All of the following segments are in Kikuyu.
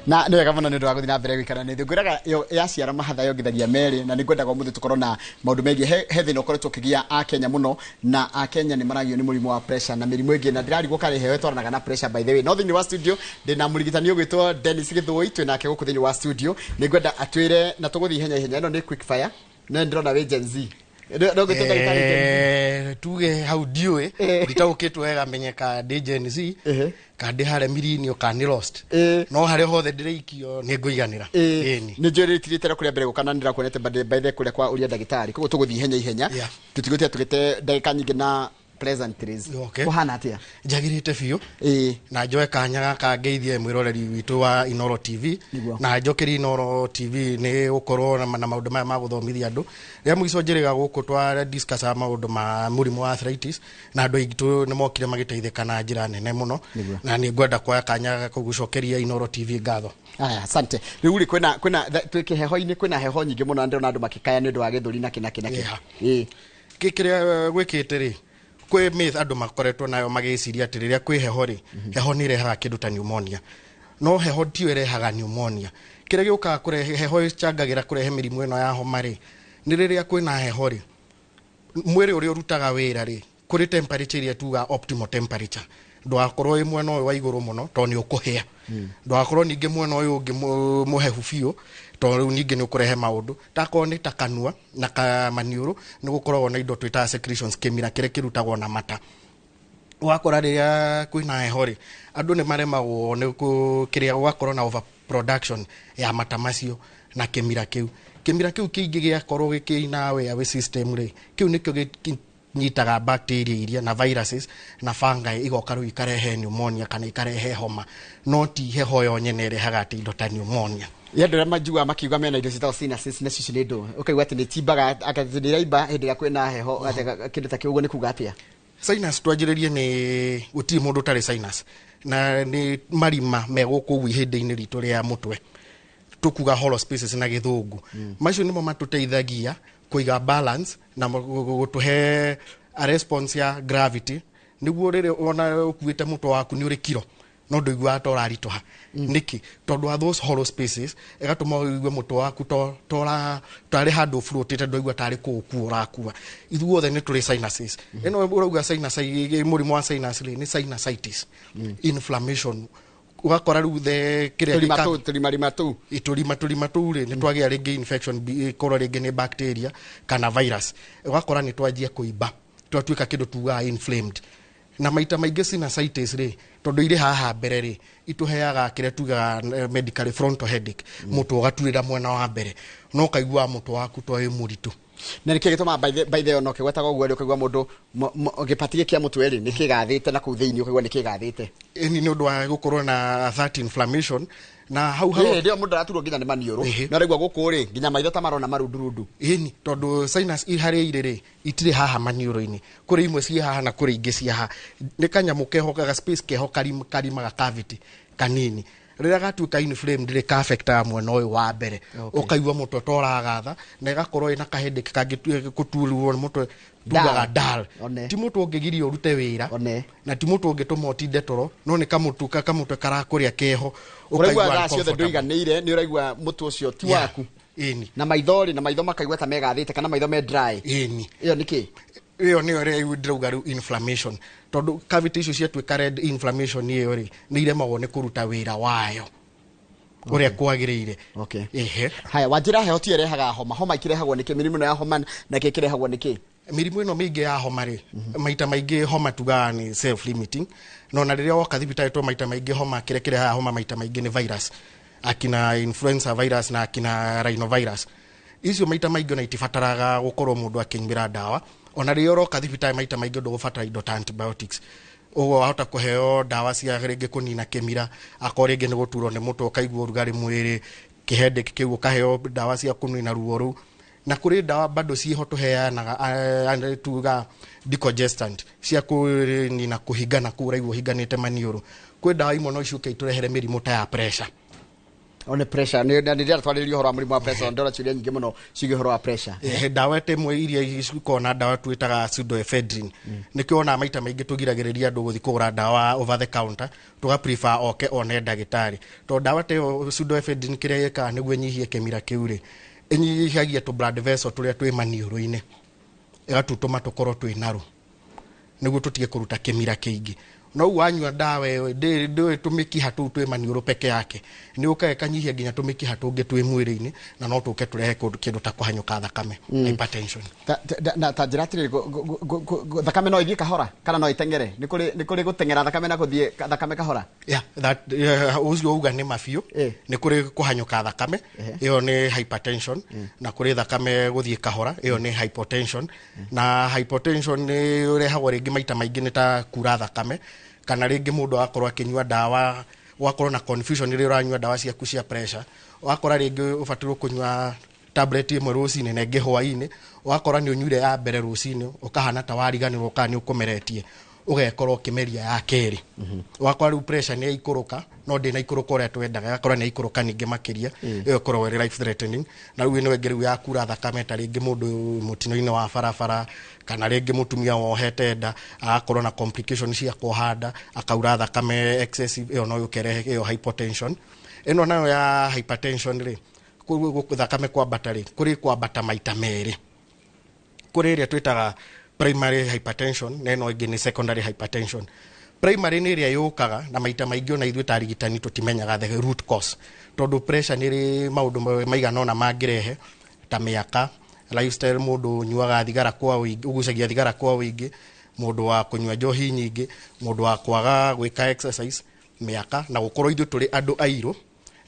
Na nĩ wega mũno nĩ ũndũ wa gũthiĩ na mbere gũikara nĩ ngwĩraga yaciara mahatha yongithagia merĩ, na nĩ ngwendaga ũmũthĩ tũkorwo na maũndũ megiĩ he thĩna ũkoretwo ũkĩgia Akenya mũno, na Akenya nĩ maragio nĩ mũrimũ wa pressure na mĩrimũ ĩngĩ, na ndĩrarigwo karĩ heho ĩtwaranaga na pressure, by the way. No thĩinĩ wa studio ndĩna mũrigitani ũgwĩtwo Dennis Gĩthũi, twĩ nake gũkũ thĩinĩ wa studio. Nĩ ngwenda atwĩre na tũgũthiĩ ihenya ihenya. Ĩno nĩ quick fire, no ndĩrona wĩ Gen Z. No ngwĩtwo ndagĩtarĩ Gen Z? Tuge hau ndiũĩ. Nditaũkĩtwo wega menye ka ndĩ Gen Z, ka ndĩ harĩa millennial, ka nĩ lost. No harĩa hothe ndĩrĩikio nĩ ngũiganĩra. Ĩni. Nĩ njũĩ rĩtirĩte kũrĩa mbere gũka na ndĩrakuonete by the kũrĩa kwa ũria ndagĩtarĩ, koguo tũgũthiĩ ihenya ihenya. Tũtigũtia tũgĩte ndagĩka nyingĩ na pleasantries. Kũhana atĩa? Njagĩrĩte biũ. Na njoe kanya gaka ngeithie mwĩroreri witũ wa Inoro TV. Na njokerie Inoro TV nĩ gũkorwo na maũndũ maya ma gũthomithia andũ. Rĩrĩa mũico njĩrĩga gũkũ twa discuss maũndũ ma mũrimũ wa arthritis, na andũ aitũ nĩ mokire magĩteithĩka na njĩra nene mũno. Na nĩ ngwenda kuoya kanya gaka gũcokeria Inoro TV ngatho. Aya, asante. Rĩu rĩ, kwĩna twĩ kĩheho-inĩ, kwĩna heho nyingĩ mũno, na ndĩrona andũ makĩkaya nĩ ũndũ wa gĩthũri na kĩ na kĩ na kĩ. Kĩrĩa gwĩkĩte rĩ, kwĩ myth andũ makoretwo nayo magĩciria atĩ rĩrĩa kwĩ heho rĩ, heho nĩ ĩrehaga kĩndũ ta pneumonia. No heho tiyo ĩrehaga pneumonia. Kĩrĩa gĩũkaga kũrehe heho, ĩcangagĩra kũrehe mĩrimũ ĩno ya homa rĩ, nĩ rĩrĩa kwĩna heho rĩ, mwĩrĩ ũrĩa ũrutaga wĩra rĩ, kũrĩ temperature ĩrĩa tuga optimal temperature. Ndũgakorwo wĩ mwena ũyũ wa igũrũ mũno tondũ nĩ ũkũhĩa, ndũgakorwo ningĩ mwena ũyũ ũngĩ mũhehu biũ tondũ rĩu ningĩ nĩ ũkũrehe maũndũ. Takorwo nĩ ta kanua na kamaniũrũ, nĩ gũkoragwo na indo twĩtaga secretions, kĩmira kĩrĩa kĩrutagwo na mata. Ũgakora rĩrĩa kwĩna heho rĩ, andũ nĩ maremagwo nĩ kĩrĩa, gũgakorwo na overproduction ya mata macio na kĩmira kĩu. Kĩmira kĩu kĩingĩ gĩakorwo gĩkĩina airway system rĩ, kĩu nĩkĩo nyitaga bacteria iria na viruses na fungi, igoka rĩu ikarehe pneumonia kana ikarehe homa. No ti heho yo nyene ĩrehaga atĩ indo ta pneumonia. Ya andũ arĩa manjiguaga makiuga mena indo ciĩtagwo sinuses, nacio icio nĩ ndũ ũkaigua atĩ nĩ timbaga, atĩ nĩ iraimba hĩndĩ ĩrĩa kwĩna heho, atĩ kĩndũ ta kĩu, ũguo nĩ kuga atĩa? Sinus, twanjĩrĩrie nĩ gũtirĩ mũndũ ũtarĩ sinus, na nĩ marima me gũkũ ũguo ihĩndĩ-inĩ ritũ rĩa mũtwe, tũkuga hollow spaces na gĩthũngũ. Macio nĩmo matũteithagia kũiga balance na gũtũhe a response ya gravity, nĩguo rĩrĩa ona ũkuĩte mũtwe waku nĩ ũrĩ kiro no ndũiguaga ta ũraritũha. Nĩkĩ? Tondũ wa those hollow spaces, ĩgatũma ũigue mũtwe waku to tora tarĩ handũ floatĩte, ndũigua tarĩ kũũkua ũrakua. Ithuothe nĩ tũrĩ sinuses. Ĩno ũrauga sinus, mũrimũ wa sinus rĩ, nĩ sinusitis, inflammation. Ũgakora rĩu the kĩrĩa tũrima tũu, tũrimarima tũu. Tũrima tũrima tũu rĩ, nĩ twagĩa rĩngĩ infection, ĩkorwo rĩngĩ nĩ bacteria kana virus, ũgakora nĩ twanjia kũimba, twatuĩka kĩndũ tugaga inflamed. Na maita maingĩ sinusitis rĩ, tondũ irĩ haha mbere rĩ, itũheaga kĩrĩa tugaga medically frontal headache, mũtwe ũgaturĩra mwena wa mbere, no ũkaiguaga mũtwe waku to wĩ mũritũ. Na nĩkĩ gĩtũmaga, by the way, no kĩgwetaga ũguo rĩ, ũkaigua mũndũ gĩpati gĩkĩ kĩa mũtwe rĩ, nĩ kĩgathĩte na kũu thĩinĩ, ũkaigua nĩ kĩgathĩte? Ĩni, nĩ ũndũ wa gũkorwo na that inflammation na hau hau. Hĩndĩ ĩyo mũndũ araturwo nginya nĩ maniũrũ. No araigua gũkũ rĩ, nginya maitho ta marona marundurundu. Ĩni, tondũ sinus harĩa irĩ rĩ, itirĩ haha maniũrũ-inĩ. Kũrĩ imwe ciĩ haha na kũrĩ ingĩ ciĩ haha. Nĩ kanyamũ keho, ga space keho, karima, ga cavity kanini. Rĩrĩa gatuĩka inflamed rĩ, ka affectaga mwena ũyũ wa mbere. Ũkaigua mũtwe ta ũragatha, na ĩgakorwo ĩna kaheadache kangĩ kũturwo nĩ mũtwe tugaga dull. One. Ti mũtwe ũngĩgiria ũrute wĩra One. na ti mũtwe ũngĩtũma ũtinde toro, no nĩ kamũtwe kamũtwe karakũrĩa keho. Ũraigua Ũkaigua thaa ciothe uncomfortable. ndũiganĩire, nĩ ũraigua mũtwe ũcio ti waku. Na maitho rĩ, na maitho makaigua ta megathĩte kana maitho me dry. Ĩyo nĩ kĩ? Ĩyo nĩyo ĩrĩa ndĩrauga rĩu inflammation, tondũ cavity icio ciatuĩka red, inflammation ĩyo rĩ, nĩ iremagwo nĩ kũruta wĩra wayo ũrĩa kwagĩrĩire. Haya, wanjĩra heho tiyo ĩrehaga homa. Homa ikĩrehagwo nĩkĩ? Mĩrimũ ĩno ya homa na kĩ kĩrehagwo nĩkĩ? Mĩrimũ ĩno mĩingĩ ya homa rĩ, maita maingĩ homa tugaga nĩ self limiting. No na rĩrĩa woka thibitarĩ, to maita maingĩ homa, kĩrĩa kĩrehaga homa maita maingĩ nĩ virus, akina influenza virus na akina rhinovirus. Icio maita maingĩ ona itibataraga gũkorwo mũndũ akĩnyuĩra ndawa. Ona rĩrĩa ũroka thibitarĩ, maita maingĩ ndũgũbatara indo ta antibiotics. Ũguo wahota kũheo ndawa cia rĩngĩ kũnina kĩmira, akorwo rĩngĩ nĩ gũturwo nĩ mũtwe, ũkaigua ũrugarĩ mwĩrĩ, kĩheadache kĩu, ũkaheo ndawa cia kũnina ruo rũu. Na kũrĩ ndawa bado ciĩho tũheanaga, tuga decongestant, cia kũnina kũhingana kũu ũraigua ũhinganĩte maniũrũ. Kwĩ ndawa imwe no icoke itũrehere mĩrimũ ta ya pressure. One pressure nĩ nĩ ndĩratwarĩria ũhoro wa mũrimũ wa pressure, ndora ciũria nyingĩ mũno ciĩgiĩ ũhoro wa pressure. Ndawa ta ĩmwe iria ikoragwo na ndawa twĩtaga pseudoephedrine, nĩkĩo ona maita maingĩ tũgiragĩrĩria andũ gũthiĩ kũgũra ndawa over the counter, tũga prefer oke one ndagĩtarĩ, tondũ ndawa ta ĩyo pseudoephedrine kĩrĩa ĩkaga nĩguo ĩnyihie kĩmira kĩu rĩ, ĩnyihagia tũ blood vessel tũrĩa twĩ maniũrũ-inĩ, ĩgatũtũma tũkorwo twĩ narũ nĩguo tũtige kũruta kĩmira kĩingĩ. No ũguo wanyua ndawa ĩyo ndĩũĩ tũmĩkiha tũu twĩ maniũrũ peke yake, nĩ ũkaga ĩkanyihia nginya tũmĩkiha tũngĩ twĩ mwĩrĩ-inĩ, na no tũke tũrehe kĩndũ ta kũhanyũka thakame, hypertension. Na ta njĩra atĩrĩrĩ, thakame no ĩthiĩ kahora kana no ĩteng'ere? Nĩ kũrĩ gũteng'era thakame na gũthiĩ thakame kahora? Yeah, that ũcio uga nĩ mabiũ. Nĩ kũrĩ kũhanyũka thakame, ĩyo nĩ hypertension, na kũrĩ thakame gũthiĩ kahora, ĩyo nĩ hypotension. Na hypotension nĩ ũrehagwo rĩngĩ maita maingĩ nĩ ta kura thakame, kana rĩngĩ mũndũ agakorwo akĩnyua ndawa, ũgakorwo na confusion rĩrĩa ũranyua ndawa ciaku cia pressure. Ũgakora rĩngĩ ũbatairwo kũnyua tablet ĩmwe rũcinĩ na ĩngĩ hwaĩ-inĩ, ũgakora nĩ ũnyuire ya mbere rũcinĩ, ũkahana ta wariganĩrwo kana nĩ ũkũmeretie, ũgekora ũkĩmeria ya kerĩ. Ũgakora rĩu pressure nĩ yaikũrũka, no ndĩnaikũrũka ũrĩa twendaga, ĩgakora nĩ yaikũrũka ningĩ makĩria. Ĩyo ĩkoragwo ĩrĩ life threatening. Na rĩu ĩno ĩngĩ rĩu ya kura thakame, ta rĩngĩ mũndũ mũtino-inĩ wa barabara, kana rĩngĩ mũtumia wohete nda agakorwo na complication cia kuoha nda, akaura thakame excessive, ĩyo no yũke ĩrehe ĩyo hypotension. Ĩno nayo ya hypertension rĩ, thakame kwambata rĩ, kũrĩ kwambata maita merĩ. Kũrĩ ĩrĩa twĩtaga primary hypertension, na ĩno ĩngĩ nĩ secondary hypertension. Primary nĩ ĩrĩa yũkaga na maita maingĩ ona ithuĩ ta arigitani tũtimenyaga the root cause, tondũ pressure nĩ ĩrĩ maũndũ maigana ũna mangĩrehe, ta mĩaka, lifestyle, mũndũ ũnyuaga thigara kwa ũingĩ, ũgucagia thigara kwa ũingĩ, mũndũ wa kũnyua njohi nyingĩ, mũndũ wa kwaga gwĩka exercise, mĩaka, na gũkorwo ithuĩ tũrĩ andũ airũ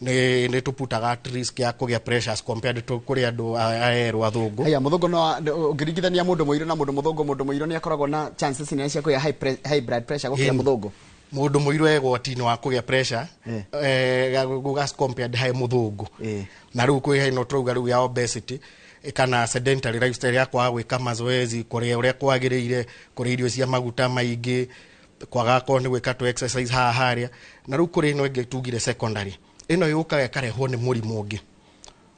nĩ tũputaga at risk ya kũgĩa pressure as compared to kũrĩ andũ aerũ, athũngũ. Haya, mũthũngũ no ũngĩringithania mũndũ mũirũ na mũndũ mũthũngũ, mũndũ mũirũ nĩ akoragwo na chances nene cia kũgĩa high blood pressure gũkĩra mũthũngũ? Mũndũ mũirũ e ũgwati-inĩ wa kũgĩa pressure as compared he mũthũngũ. Na rĩu kwĩ ĩno tũrauga rĩu ya obesity, kana sedentary lifestyle, ya kwaga gwĩka mazoezi, kũrĩa ũrĩa kwagĩrĩire, kũrĩa irio cia maguta maingĩ, kwaga korwo nĩ gwĩka tũ exercise haha harĩa. Na rĩu kũrĩ ĩno ĩngĩ tugire secondary, ĩno yũkaga ĩkarehwo nĩ mũrimũ ũngĩ.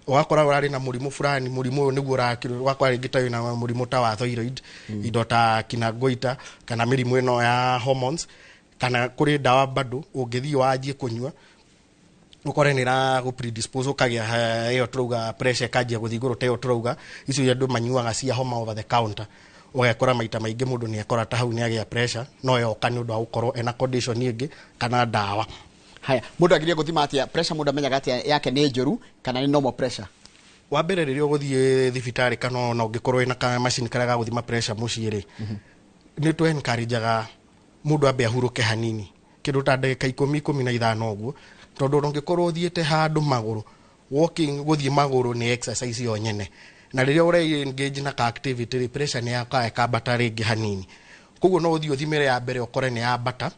Ũgakora ũrarĩ na mũrimũ fulani, mũrimũ ũyũ nĩguo ũrakĩrwo, ũgakora rĩngĩ ta wĩna mũrimũ ta wa thyroid, indo ta kina goiter, kana mĩrimũ ĩno ya hormones, kana kũrĩ ndawa bado ũngĩthiĩ wanjie kũnyua, ũkore nĩ ĩra predispose ũkagĩa ĩyo tũrauga pressure ĩkanjia gũthiĩ igũrũ, ta ĩyo tũrauga icio iria andũ manyuaga cia homa over the counter. Ũgekora maita maingĩ mũndũ nĩ ekora ta hau nĩ agĩa pressure, no yoka nĩ ũndũ wa gũkorwo ena condition ĩngĩ kana ndawa. Haya, mũndũ agĩrĩire gũthima atĩa pressure? Mũndũ amenyaga atĩa yake nĩ njũru kana nĩ normal pressure? Wa mbere, rĩrĩa ũgũthiĩ thibitarĩ kana ona ũngĩkorwo wĩna kamacini karĩa ga gũthima pressure mũciĩ rĩ, nĩ tũ encourageaga mũndũ ambe ahurũke hanini, kĩndũ ta ndagĩka 10, 15 ũguo, tondũ ona ũngĩkorwo ũthiĩte handũ magũrũ, walking, gũthiĩ magũrũ nĩ exercise yo nyene, na rĩrĩa ũre engage na ka activity rĩ, pressure nĩ yakaga ĩkambata rĩngĩ hanini. Koguo no ũthiĩ ũthimĩre ya mbere ũkore nĩ yambata,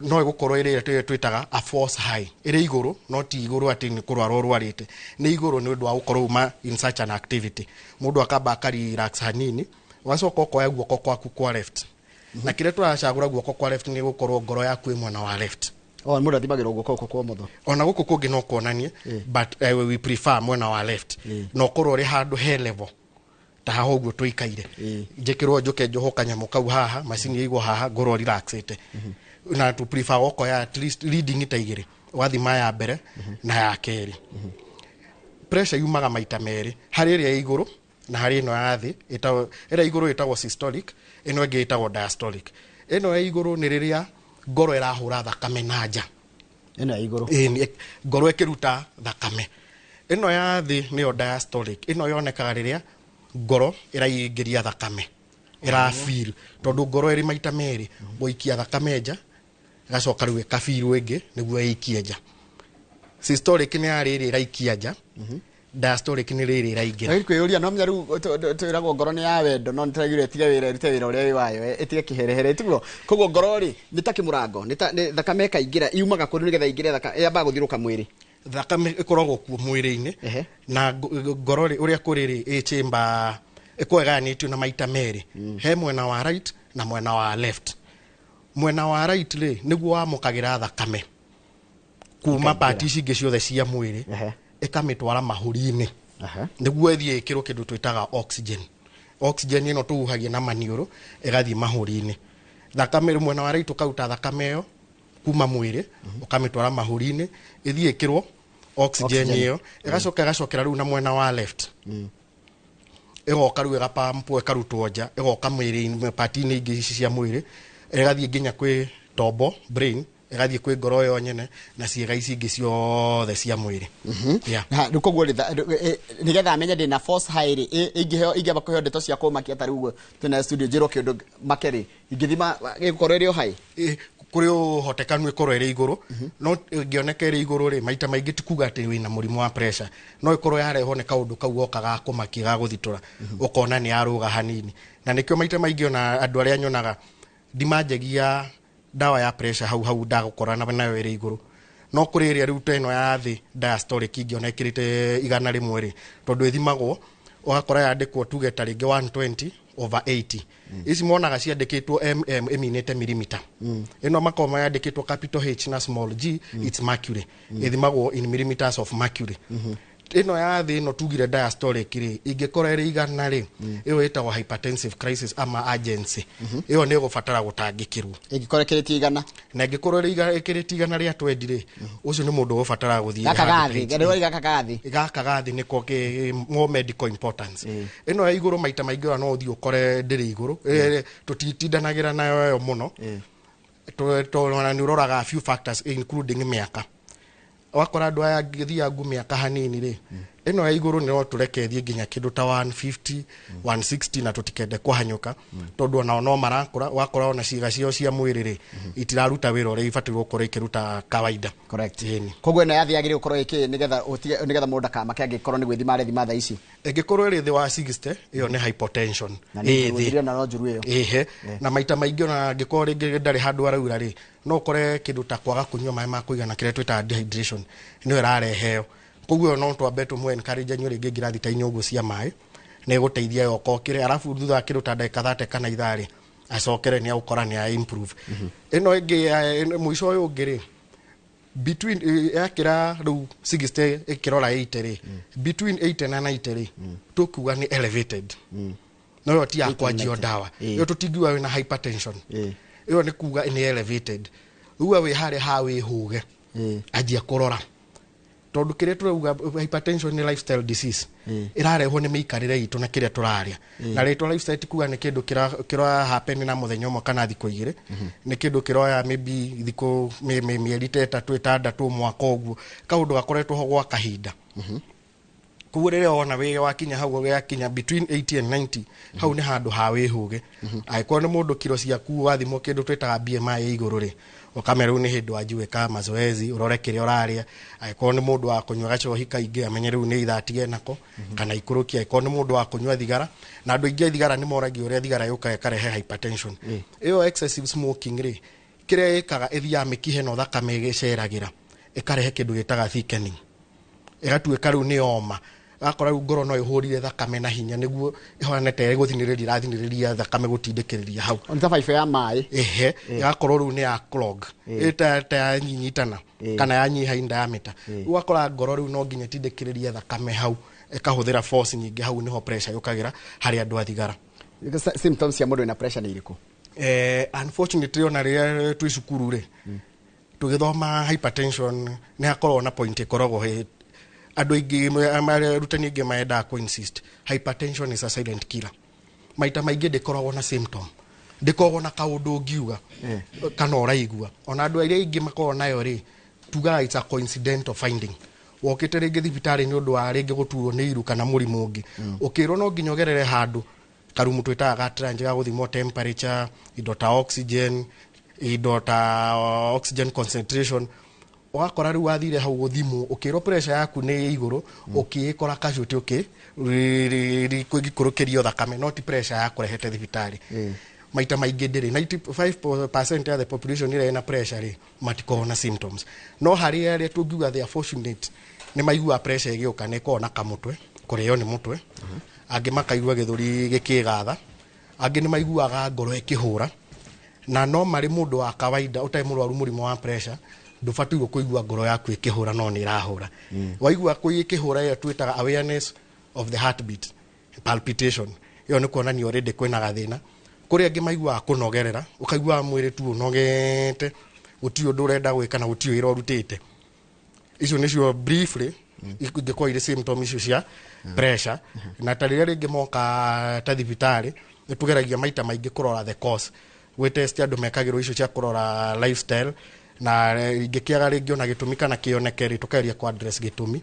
no ĩgũkorwo ĩrĩ ĩrĩa twĩtaga a false high, ĩrĩ igũrũ no ti igũrũ atĩ nĩ kũrwara ũrwarĩte, nĩ igũrũ nĩ ũndũ wa gũkorwo uma in such an activity. Mũndũ akamba aka relax hanini, ũgacoka ũkoya guoko kwaku kwa left, na kĩrĩa tũracagũra guoko kwa left nĩ gũkorwo ngoro yaku ĩ mwena wa left. O mũndũ athimagĩrwo guoko gũkũ kwa ũmotho? Ona gũkũ kũngĩ no kuonanie, but we prefer mwena wa left, na ũkorwo ũrĩ handũ he level ta haha ũguo tũikaire. Njĩkĩrwo njũke njohwo kanyamũ kau haha, macini ĩigwo haha, ngorwo relaxĩte. Na tu prefer gũkoya at least reading ta igĩrĩ, ũgathima ya mbere na ya kerĩ. Pressure yumaga maita merĩ, harĩ ĩrĩa ya igũrũ na harĩ ĩno ya thĩ. Ĩrĩa igũrũ ĩtagwo systolic, ĩno ĩngĩ ĩtagwo diastolic. Ĩno ya igũrũ nĩ rĩrĩa ngoro ĩrahũra thakame na nja. Ĩno ya igũrũ? Ĩĩ, ngoro ĩkĩruta thakame. Ĩno ya thĩ nĩyo diastolic, ĩno yonekaga rĩrĩa ngoro ĩraingĩria thakame, ĩrafeel, tondũ ngoro ĩrĩ maita merĩ, gũikia thakame nja, ĩgacoka rĩu ĩkafeel ĩngĩ nĩguo ĩikie nja. Systolic nĩ ya rĩrĩ ĩraikia nja, diastolic nĩ rĩrĩ ĩraingĩra. Rĩu kwĩyũria no menya rĩu twĩragwo ngoro nĩ ya wendo, no nĩtũraigire ĩtige wĩra, ĩrute wĩra ũrĩa wĩ wayo, ĩtige kĩherehere, tiguo? Koguo ngoro rĩ, nĩ ta kĩmũrango, nĩ ta thakame ĩkaingĩra, yumaga kũndũ nĩgetha ĩingĩre, yambaga gũthiũrũka mwĩrĩ. Thakame ĩkoragwo kuo mwĩrĩ-inĩ. Na ngoro rĩ, ũrĩa kũrĩ rĩ, ĩ chamber ĩkoragwo ĩgayanĩtio na maita merĩ, he mwena wa right na mwena wa left. Mwena wa right rĩ, nĩguo wamũkagĩra thakame. Kuma part ici ingĩ ciothe cia mwĩrĩ, ĩkamĩtwara mahũri-inĩ nĩguo ĩthiĩ ĩkĩrwo kĩndũ twĩtaga oxygen. Oxygen ĩno tũhuhagia na maniũrũ ĩgathiĩ mahũri-inĩ. Thakame mwena wa right ũkaruta thakame ĩyo kuma mwĩrĩ, ũkamĩtwara mahũri-inĩ ĩthiĩ ĩkĩrwo oxygen. Oxygen. Ĩyo ĩgacoka ĩgacokera rĩu na mwena wa left, ĩgoka rĩu ĩgapampwo, ĩkarutwo nja, ĩgoka mwĩrĩ-inĩ, part-inĩ ingĩ ici cia mwĩrĩ, ĩgathiĩ nginya kwĩ tombo, brain, ĩgathiĩ kwĩ ngoro ĩyo nyene na ciĩga ici ingĩ ciothe cia mwĩrĩ. Yeah. Ha, rĩu koguo rĩ, nĩgetha amenye ndĩna force high rĩ, ingĩheo, ingĩamba kũheo ndeto cia kũmakia ta rĩu ũguo twĩna studio, njĩrwo kĩũndũ make rĩ, ingĩthima gĩgũkorwo ĩrĩ o high? Kũrĩ ũhotekanu ĩkorwo ĩrĩ igũrũ, no ĩngĩoneka ĩrĩ igũrũ rĩ, maita maingĩ ti kuga atĩ wĩna mũrimũ wa pressure. No ĩkorwo yarehwo nĩ kaũndũ kau goka ga kũmakia, ga gũthitũra, ũkona nĩ yarũga hanini. Na nĩkĩo maita maingĩ ona andũ arĩa nyonaga ndimanjagia ndawa ya pressure hau hau ndagũkora nayo ĩrĩ igũrũ. No kũrĩ ĩrĩa rĩu ta ĩno ya thĩ, diastolic, ingĩona ĩkĩrĩte 100 rĩ, tondũ ĩthimagwo ũgakora yandĩkwo tuge ta rĩngĩ 120 over 80. Ici monaga ciandĩkĩtwo mm, ĩminĩte milimita. Ĩno makorwo yandĩkĩtwo capital H na small g, it's mercury, ĩthimagwo in millimeters of mercury. Ĩno ya thĩ ĩno tugire diastolic rĩ, ingĩkorwo ĩrĩ 100 rĩ, ĩyo ĩtagwo hypertensive crisis ama urgency. Ĩyo nĩ ĩgũbatara gũtangĩkĩrwo. Ĩngĩkorwo ĩkĩrĩtie 100? Na ĩngĩkorwo ĩrĩ ĩkĩrĩtie 120 rĩ, ũcio nĩ mũndũ ũgũbatara gũthiĩ gaka handũ gathĩ ta rĩu gaka gathĩ. Gaka gathĩ nĩko ke more medical importance. Ĩno ya igũrũ maita maingĩ ona no ũthiĩ ũkore ndĩrĩ igũrũ. Tũtitindanagĩra nayo ĩyo mũno. Tondũ nĩ ũroraga few factors including mĩaka. Wakora andũ aya angĩthiangu mĩaka hanini rĩ, ĩno ya igũrũ no tũreke ĩthiĩ nginya kĩndũ ta 150, 160, na tũtikende kũhanyũka, tondũ onao no marakũra. Wakora ona ciĩga ciao cia mwĩrĩ rĩ, itiraruta wĩra ũrĩa ibatiĩ gũkorwo ikĩruta kawaida. Correct. Ĩni. Koguo ĩno yathĩ yagĩrĩirwo gũkorwo ĩkĩ nĩgetha ũtige, nĩgetha mũndũ ndakamake angĩkorwo nĩ gwĩthima arethima thaa ici? Ĩngĩkorwo ĩrĩ thĩ wa 60, ĩyo nĩ hypotension. Na Ĩ nĩ thĩ. njũru na no njũru ĩyo. Ĩhe, na maita maingĩ ona angĩkorwo rĩngĩ ndarĩ handũ araura rĩ, no ũkore kĩndũ ta kwaga kũnyua maĩ ma kũigana, kĩrĩa twĩtaga dehydration, nĩyo ĩrareheo. Koguo ĩyo no twambe tũmũ encourage anyue rĩngĩ ngirathi ta inya ũguo cia maĩ, nĩ ĩgũteithia yoka okĩre, arabu thutha wa kĩndũ ta ndagĩka 30 kana ithaa rĩ, acokere nĩ agũkora nĩ a improve. Ĩno ĩngĩ mũico ũyũ ũngĩ rĩ, between yakĩra rĩu 60 ĩkĩrora 80 rĩ, between 80 na 90 rĩ, tũkuga nĩ elevated. No ĩyo ti ya 80 kwanjio 90. ndawa. Ĩyo tũtingiuga wĩna hypertension. Ĩyo nĩ kuga nĩ elevated. Rĩu we wĩ harĩa ha wĩhũge, anjia kũrora, tondũ kĩrĩa tũrauga hypertension nĩ lifestyle disease. Ĩrarehwo nĩ mĩikarĩre itũ na kĩrĩa tũrarĩa. Na rĩtwa lifestyle ti kuga nĩ kĩndũ kĩra happen na mũthenya ũmwe kana thikũ 2, nĩ kĩndũ kĩroya maybe thikũ mĩeri ta 3, 6, mwaka ũguo, kaũndũ gakoretwo ho gwa kahinda. Koguo rĩrĩa wona wĩ wakinya hau, gĩakinya between 80 and 90, hau nĩ handũ ha wĩhũge. Angĩkorwo nĩ mũndũ kiro ciaku wathimwo kĩndũ twĩtaga BMI ĩ igũrũ rĩ, ũkamera rĩu nĩ hĩndĩ wanji gwĩka mazoezi, ũrore kĩrĩa ũrarĩa. Angĩkorwo nĩ mũndũ wa kũnyua gacohi kaingĩ, amenye rĩu nĩ ithaa atige nako kana ikũrũkie. Angĩkorwo nĩ mũndũ wa kũnyua thigara, na andũ aingĩ a thigara nĩ moragio ũrĩa thigara yũkaga ĩkarehe hypertension. Ĩyo excessive smoking rĩ, kĩrĩa ĩkaga, ĩthiaga mĩkiha ĩno thakame ĩgĩceragĩra, ĩkarehe kĩndũ gĩtaga thickening, ĩgatuĩka rĩu nĩ yoma. Gakora rĩu ngoro no ĩhũrire thakame na hinya nĩguo ĩhane ta ĩgũthinĩrĩria, ĩrathinĩrĩria thakame gũtindĩkĩrĩria hau. Nĩ ta baibũ ya maĩ. Ehe, ĩgakorwo rĩu nĩ ya clog, ĩta ta yanyinyitana kana yanyiha in diameter. Rĩu ũgakora ngoro rĩu no nginya ĩtindĩkĩrĩrie thakame hau, ĩkahũthĩra force nyingĩ. Hau nĩho pressure yũkagĩra harĩ andũ a thigara. Symptoms cia mũndũ wĩna pressure nĩ irĩkũ? Unfortunately ona rĩrĩa twĩ cukuru rĩ, tũgĩthoma hypertension, nĩ hakoragwo na point ĩkoragwo he andũ aingĩ, arutani aingĩ mendaga kũ insist hypertension is a silent killer. Maita maingĩ ndĩkoragwo na symptom, ndĩkoragwo na kaũndũ ũngiuga kana ũraigua. Ona andũ arĩa aingĩ makoragwo nayo rĩ, tugaga it's a coincidental finding. Wokĩte rĩngĩ thibitarĩ nĩ ũndũ wa rĩngĩ gũturwo nĩ iru kana mũrimũ ũngĩ, ũkĩrwo no nginya ũgerere handũ karumu twĩtaga ga triage, ga gũthimwo temperature, indo ta oxygen, indo ta oxygen concentration. Ũgakora rĩu wathire hau gũthimwo, ũkĩrwo pressure yaku nĩ igũrũ, ũkĩĩkora casualty, ũkĩ thakame, no ti pressure yakũrehete thibitarĩ. Maita maingĩ ndĩrĩ. 95% ya the population ĩrĩa ĩna pressure rĩ, matikoragwo na symptoms. No harĩ arĩa tũngiuga they are fortunate, nĩ maiguaga pressure ĩgĩũka, nĩ ĩkoragwo na kamũtwe, kũrĩo nĩ mũtwe, angĩ makaigua gĩthũri gĩkĩgatha, angĩ nĩ maiguaga ngoro ĩkĩhũra. Na no marĩ mũndũ wa kawaida ũtarĩ mũrwaru mũrimũ wa pressure, Ndũbatairwo kũigua ngoro yaku ĩkĩhũra, no nĩ ĩrahũra. Waigua ĩkĩhũra, ĩyo twĩtaga awareness of the heartbeat, palpitation. Ĩyo nĩ kuonania already kwĩna gathĩna. Kũrĩ angĩ maiguaga kũnogerera, ũkaiguaga mwĩrĩ tu ũnogete, gũtirĩ ũndũ ũrenda gwĩka na gũtirĩ wĩra ũrutĩte. Icio nĩcio briefly ingĩkorwo irĩ symptom icio cia pressure. Na ta rĩrĩa rĩngĩ moka ta thibitarĩ, nĩ tũgeragia maita maingĩ kũrora the cause. Gwĩ test andũ mekagĩrwo icio cia kũrora lifestyle, na ingĩkĩaga rĩngĩ ona gĩtũmi kana kĩoneke rĩ, tũkageria ku address gĩtũmi.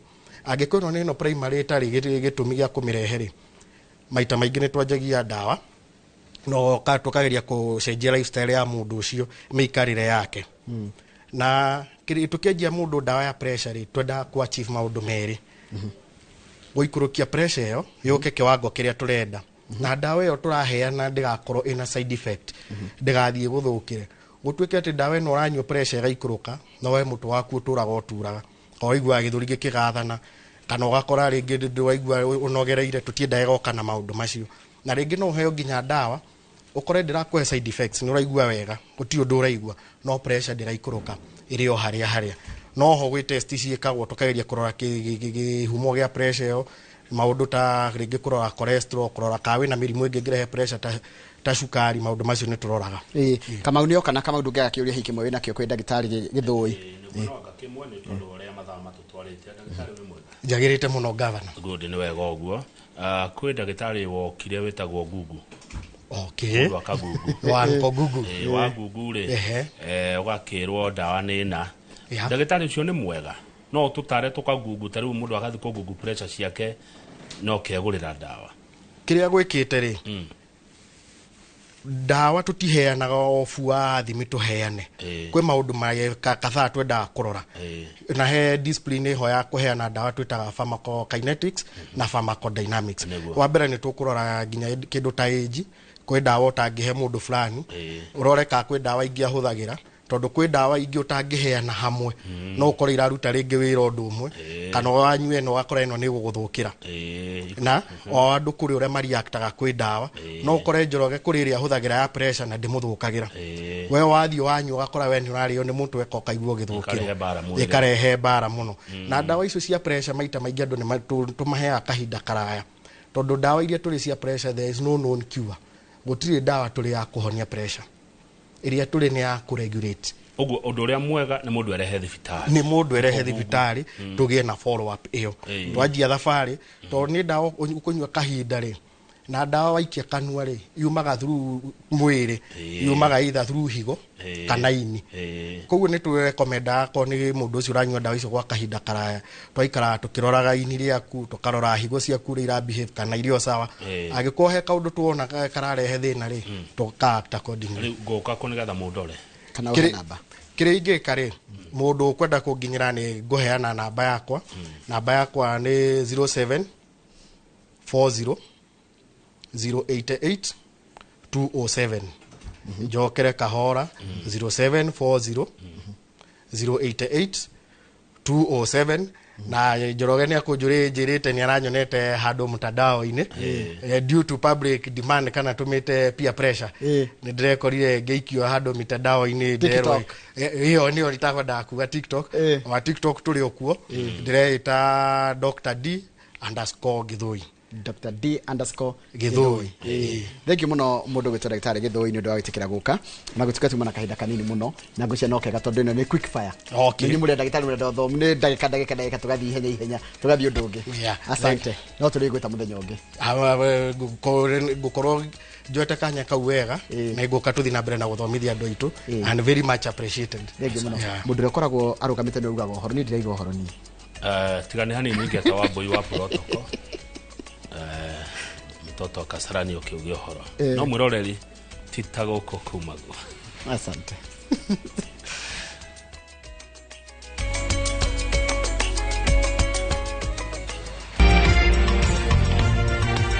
Angĩkorwo ĩno nĩ ĩno primary ĩtarĩ gĩtũmi gĩa kũmĩrehe rĩ, maita maingĩ nĩ twanjagia ndawa, no tũkageria kũcenjia lifestyle ya mũndũ ũcio, mĩikarĩre yake. Na tũkĩanjia mũndũ ndawa ya pressure rĩ, twendaga ku achieve maũndũ merĩ: gũikũrũkia pressure ĩyo yũke kĩwango kĩrĩa tũrenda, na ndawa ĩyo tũraheana ndĩgakorwo ĩna side effect, ndĩgathiĩ gũthũkĩre, gũtuĩke atĩ ndawa ĩno ũranyua pressure ĩgaikũrũka, no we mũtwe waku ũtũraga ũturaga, o waiguaga gĩthũri gĩkĩgathana, kana ũgakora rĩngĩ ndwaigua ũnogereire. Tũtiendaga ĩgoka na maũndũ macio. Na rĩngĩ no ũheo nginya ndawa, ũkore ndĩrakũhe side effects, nĩ ũraigua wega, gũtirĩ ũndũ ũraigua, no pressure ndĩraikũrũka, ĩrĩ o harĩa harĩa. No ho gwĩ test ciĩkagwo, tũkageria kũrora kĩhumo gĩa pressure ĩyo, maũndũ ta rĩngĩ kũrora cholesterol, kũrora kana wĩna mĩrimũ ĩngĩ ĩngĩrehe pressure ta cukari. Maũndũ macio nĩ tũroraga. Ĩĩ, Kamau nĩ oka. Na Kamau, ndũngĩaga kĩũria hihi kĩmwe wĩnakĩo kwĩ ndagĩtarĩ Gĩthũi? Nĩguo kĩmwe, nĩ tondũ ũrĩa mathaa matũtwarĩte. Ndagĩtarĩ, wĩ mwega? Njagĩrĩte mũno, gavana. Good, nĩ wega ũguo. Ah, kwĩ ndagĩtarĩ wokire wĩtagwo Gugu. Okay. Mũndũ akagugu. Wanko Gugu. Ĩ, wa Gugu rĩ, ũgakĩrwo ndawa nĩ ĩna. Ndagĩtarĩ ũcio nĩ mwega, no tũtare tũkagungu ta rĩu mũndũ agathiĩ kũgungu pressure ciake no kegũrĩra ndawa? Kĩrĩa gwĩkĩte rĩ, ndawa tũtiheanaga o buathi tũheane. Kwĩ maũndũ kadhaa twendaga kũrora, na he discipline ĩho ya kũheana ndawa twĩtaga pharmacokinetics na pharmacodynamics. Wa mbere nĩ tũkũrora nginya kĩndũ ta age. Kwĩ ndawa ũtangĩhe mũndũ fulani, ũrore ka kwĩ ndawa ingĩ ahũthagĩra, tondũ kwĩ ndawa ingĩ ũtangĩheana hamwe, no ũkore iraruta rĩngĩ wĩra ũndũ ũmwe, kana wanyue ĩno ũgakora ĩno nĩ ĩgũgũthũkĩra. Na o andũ kũrĩ ũrĩa mariactaga kwĩ ndawa. No ũkore Njoroge kũrĩ ĩrĩa ahũthagĩra ya pressure na ndĩmũthũkagĩra, we wathiĩ wanyua ũgakora we nĩ ũrarĩo nĩ mũtwe ka ũkaigua ũgĩthũkĩrwo. Ĩkarehe mbara mwĩrĩ. Ĩkarehe mbara mũno. Na ndawa icio cia pressure maita maingĩ andũ nĩ tũmaheaga kahinda karaya, tondũ ndawa iria tũrĩ cia pressure, there is no known cure. Gũtirĩ ndawa tũrĩ ya kũhonia pressure. Ĩrĩa tũrĩ nĩ ya kũregulate. Ũguo ũndũ ũrĩa mwega nĩ mũndũ erehe thibitarĩ. Nĩ mũndũ erehe thibitarĩ, tũgĩe na follow up ĩyo. Twanjia thabarĩ, tondũ nĩ ndawa ũkũnyua kahinda rĩ, na ndawa waikia kanua rĩ, yumaga through mwĩrĩ, yumaga either through higo kana ini. Koguo nĩ tũrekomendaga korwo nĩ mũndũ ũcio ũranyua ndawa icio gwa kahinda karaya, twaikaraga tũkĩroraga ini rĩaku, tũkarora higo ciaku ũrĩa ira behave kana irĩ o sawa. Angĩkorwo he kaũndũ tuona kararehe thĩna rĩ, tũka act accordingly. Rĩu ngũka kũ nĩgetha mũndore? Kana ũhe namba. Kĩrĩa ingĩka rĩ, mũndũ ũkwenda kũnginyĩra, nĩ ngũheana namba yakwa. Namba yakwa nĩ 07 40 088 207. Njokere kahora, 0740 088 207. Na Njoroge nĩ akũnjũrĩ njĩrĩte nĩ aranyonete handũ mtandao-inĩ. Due to public demand, kana tũmĩte peer pressure, nĩ ndĩrekorire ngĩikio handũ mitandao-inĩ ndĩrerwo. TikTok. Ĩyo nĩyo itakwendaga kuga, TikTok. Wa TikTok tũrĩ o kuo, ndĩreĩta Dr D_Gĩthũi. Dr D underscore Gĩthũi. Thank you mũno mũndũ gwĩtwo ndagĩtarĩ Gĩthũi nĩ ũndũ wa gwĩtĩkĩra gũka na gũtuĩka tuma na kahinda kanini mũno, na ngwĩciria no kega tondũ ĩno nĩ quick fire. Nĩ mũrĩa ndagĩtarĩ, mũrenda ũthomu nĩ ndagĩka ndagĩka ndagĩka, tũgathiĩ ihenya ihenya, tũgathiĩ ũndũ ũngĩ. Asante, no tũrĩ gwĩta mũthenya ũngĩ. Ngũkorwo njoete kanya kau wega na ngũka tũthiĩ na mbere na gũthomithia andũ aitũ, and very much appreciated. Thank you mũno. Mũndũ ũrĩa ũkoragwo arũgamĩte nĩ ugaga ũhoro, niĩ ndĩraiga ũhoro niĩ. Tiga nĩ hanini ngeta wa mbui wa protocol. Mtoto wa Kasarani ũkĩuge ũhoro. No mwĩroreri ti ta gũkũ kumagwo. Asante.